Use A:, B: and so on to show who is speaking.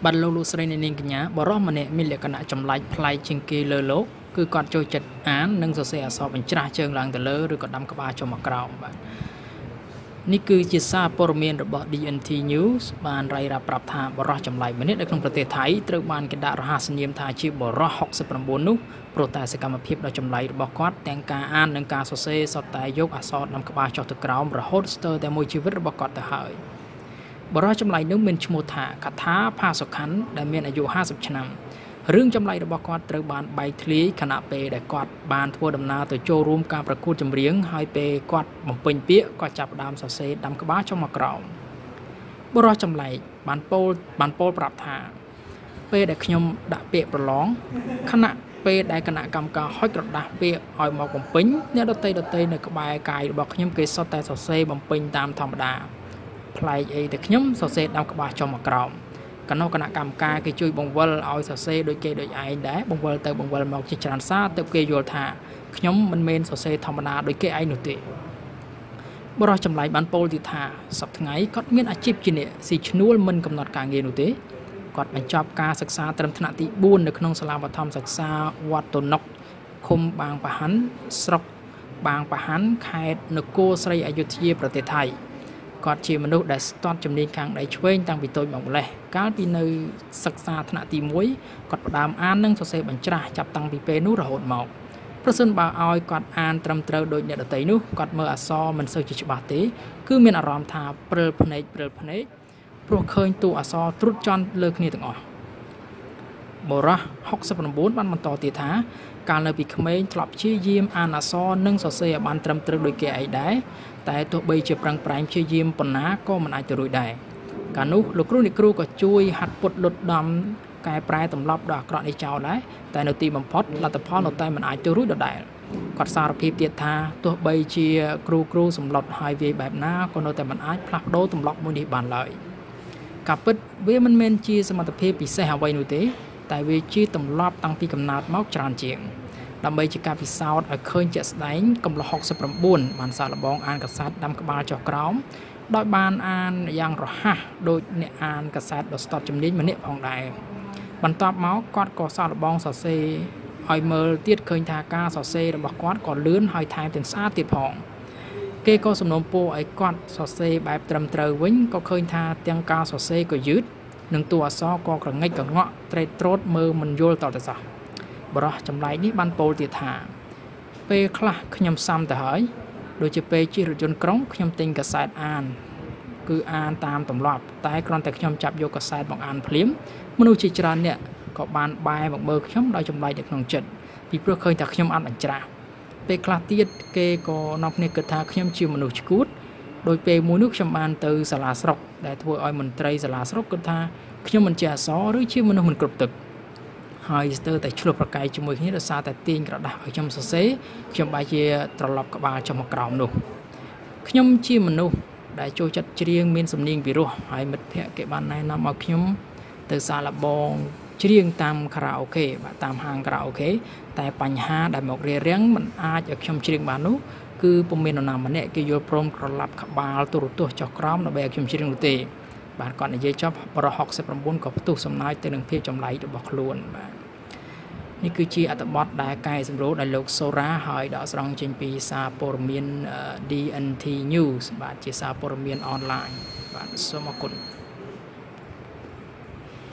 A: បាទលោកលោកស្រីអ្នកនាងកញ្ញាបរិសម្នាក់មានលក្ខណៈចម្លែកប្លែកជាងគេលើលោកគឺគាត់ចូលចិត្តអាននិងសរសេរអក្សរបញ្ច្រាស់ជើងឡើងទៅលើឬក៏ដាំក្បាលចុះមកក្រោមបាទនេះគឺជាសារព័ត៌មានរបស់ DNT News បានរាយរាប់ប្រាប់ថាបរិសចម្លែកម្នាក់នៅក្នុងប្រទេសថៃត្រូវបានគេដាក់រហស្សនាមថាជាបរិស69នោះព្រោះតែសកម្មភាពដ៏ចម្លែករបស់គាត់ទាំងការអាននិងការសរសេរសុទ្ធតែយកអក្សរដាំក្បាលចុះទៅក្រោមរហូតស្ទើរតែមួយជីវិតរបស់គាត់ទៅហើយបរិសចម្លែកនោះមានឈ្មោះថាកថាផាសុខាន់ដែលមានអាយុ50ឆ្នាំរឿងចម្លែករបស់គាត់ត្រូវបានបែកធ្លាយខណៈពេលដែលគាត់បានធ្វើដំណើរទៅចូលរួមការប្រកួតចម្រៀងហើយពេលគាត់បំពេញពាក្យក៏ចាប់ផ្ដើមសរសេរដាំក្បាលចុះមកក្រោមបរិសចម្លែកបានពោលប្រាប់ថាពេលដែលខ្ញុំដាក់ពាក្យប្រឡងខណៈពេលដែលគណៈកម្មការហុចក្រដាសពាក្យឲ្យមកបំពេញអ្នកដតីនៅក្បែរកាយរបស់ខ្ញុំគេសុទ្ធតែសរសេរបំពេញតាមធម្មតាប្លែកអីតែខ្ញុំសរសេរដាំក្បាលចុះមកក្រោមកណោគណៈកម្មការគេជួយបង្វិលឲ្យសរសេរដូចគេដូចឯងដែរបង្វិលទៅបង្វិលមកជាច្រើនសារទើបគេយល់ថាខ្ញុំមិនមែនសរសេរធម្មតាដូចគេឯងនោះទេបរិសចម្លែកបានពោលទៀតថាសប្តាហ៍ថ្ងៃគាត់មានអាជីពជាអ្នកស៊ីឈ្នួលមិនកំណត់ការងារនោះទេគាត់បញ្ចប់ការសិក្សាត្រឹមថ្នាក់ទី4នៅក្នុងសាលាបឋមសិក្សាវត្តតុនុកឃុំបាងប៉ាហាន់ស្រុកបាងប៉ាហាន់ខេត្តនគរស្រីអយុធ្យាប្រទេសថៃគាត់ជាមនុស្សដែលស្ទាត់ជំនាញខាងដៃឆ្វេងតាំងពីតូចម្ល៉េះកាលពីនៅសិក្សាថ្នាក់ទី1គាត់ផ្ដើមអាននិងសរសេរបញ្ច្រាស់ចាប់តាំងពីពេលនោះរហូតមកប្រសិនបើឲ្យគាត់អានត្រឹមត្រូវដូចអ្នកដទៃនោះគាត់មើលអក្សរមិនសូវជាច្បាស់ទេគឺមានអារម្មណ៍ថាព្រិលភ្នែកព្រោះឃើញតួអក្សរត្រុតជាន់លើគ្នាទាំងអស់បរិស69បានបន្តទៀតថាកាលនៅពីក្មេងធ្លាប់ព្យាយាមអានអក្សរនិងសរសេរឲ្យបានត្រឹមត្រូវដូចគេឯងដែរតែទោះបីជាប្រឹងប្រែងព្យាយាមប៉ុណ្ណាក៏មិនអាចទៅរួចដែរកាលនោះលោកគ្រូអ្នកគ្រូក៏ជួយហាត់ពុតលុតដំកែប្រែទម្លាប់ដ៏អាក្រក់នេះចោលដែរតែនៅទីបំផុតលទ្ធផលនៅតែមិនអាចទៅរួចដដែលគាត់សារភាពទៀតថាទោះបីជាគ្រូសម្លុតហើយវាយបែបណាក៏នៅតែមិនអាចផ្លាស់ប្ដូរទម្លាប់មួយនេះបានឡើយការពិតវាមិនមែនជាសមត្ថភាពពិសេសអ្វីនោះទេតែវាជាទម្លាប់តាំងពីកំណើតមកច្រើនជាងដើម្បីជាការពិសោធន៍ឲ្យឃើញជាក់ស្ដែងកំឡោះ69បានសាកល្បងអានកាសែតដាំក្បាលចុះក្រោមដោយបានអានយ៉ាងរហ័សដូចអ្នកអានកាសែតដ៏ស្ទាត់ជំនាញម្នាក់ផងដែរបន្ទាប់មកគាត់ក៏សាកល្បងសរសេរឲ្យមើលទៀតឃើញថាការសរសេររបស់គាត់ក៏លឿនហើយថែមទាំងស្អាតទៀតផងគេក៏សំណូមពរឲ្យគាត់សរសេរបែបត្រឹមត្រូវវិញក៏ឃើញថាទាំងការសរសេរក៏យឺតនិងតួអក្សរក៏ក្រងេចក្រងក់ត្រេតត្រោតមើលមិនយល់តទៅសោះបរិសចម្លែកនេះបានពោលទៀតថាពេលខ្លះខ្ញុំសាំទៅហើយដូចជាពេលជិះរថយន្តក្រុងខ្ញុំទិញកាសែតអានគឺអានតាមទម្លាប់តែគ្រាន់តែខ្ញុំចាប់យកកាសែតមកអានភ្លាមមនុស្សជាច្រើនអ្នកក៏បានបែរមកមើលខ្ញុំដោយចម្លែកនៅក្នុងចិត្តពីព្រោះឃើញថាខ្ញុំអានបញ្ច្រាស់ពេលខ្លះទៀតគេក៏នាំគ្នាគិតថាខ្ញុំជាមនុស្សឆ្កួតដោយពេលមួយនោះខ្ញុំបានទៅសាលាស្រុកដែលធ្វើឲ្យមន្ត្រីសាលាស្រុកគិតថាខ្ញុំមិនជាអក្សរឬជាមនុស្សមិនគ្រប់ទឹកហើយស្ទើរតែឆ្លោះប្រកែកជាមួយគ្នាដោយសារតែទាញក្រដាសឲ្យខ្ញុំសរសេរខ្ញុំបែរជាត្រឡប់ក្បាលចុះមកក្រោមនោះខ្ញុំជាមនុស្សដែលចូលចិត្តច្រៀងមានសំនៀងពីរោះហើយមិត្តភ័ក្តិគេបានណែនាំឲ្យខ្ញុំទៅសាកល្បងច្រៀងតាមខារ៉ាអូខេបាទតាមហាងខារ៉ាអូខេតែបញ្ហាដែលមករារាំងមិនអាចឲ្យខ្ញុំច្រៀងបាននោះគឺពុំមាននរណាម្នាក់គេយល់ព្រមក្រឡាប់ក្បាលទូរទស្សន៍ចុះក្រោមដើម្បីឲ្យខ្ញុំច្រៀងនោះទេបាទគាត់និយាយចប់បរិស69ក៏ផ្ទុះសំណាយទៅនឹងភាពចម្លែករបស់ខ្លួនបាទនេះគឺជាអត្ថបទដែលកែសម្រួលដោយលោកសូរ៉ាហើយដកស្រង់ចេញពីសារព័ត៌មាន DNT News បាទជាសារព័ត៌មានអនឡាញបាទសូមអរគុណ។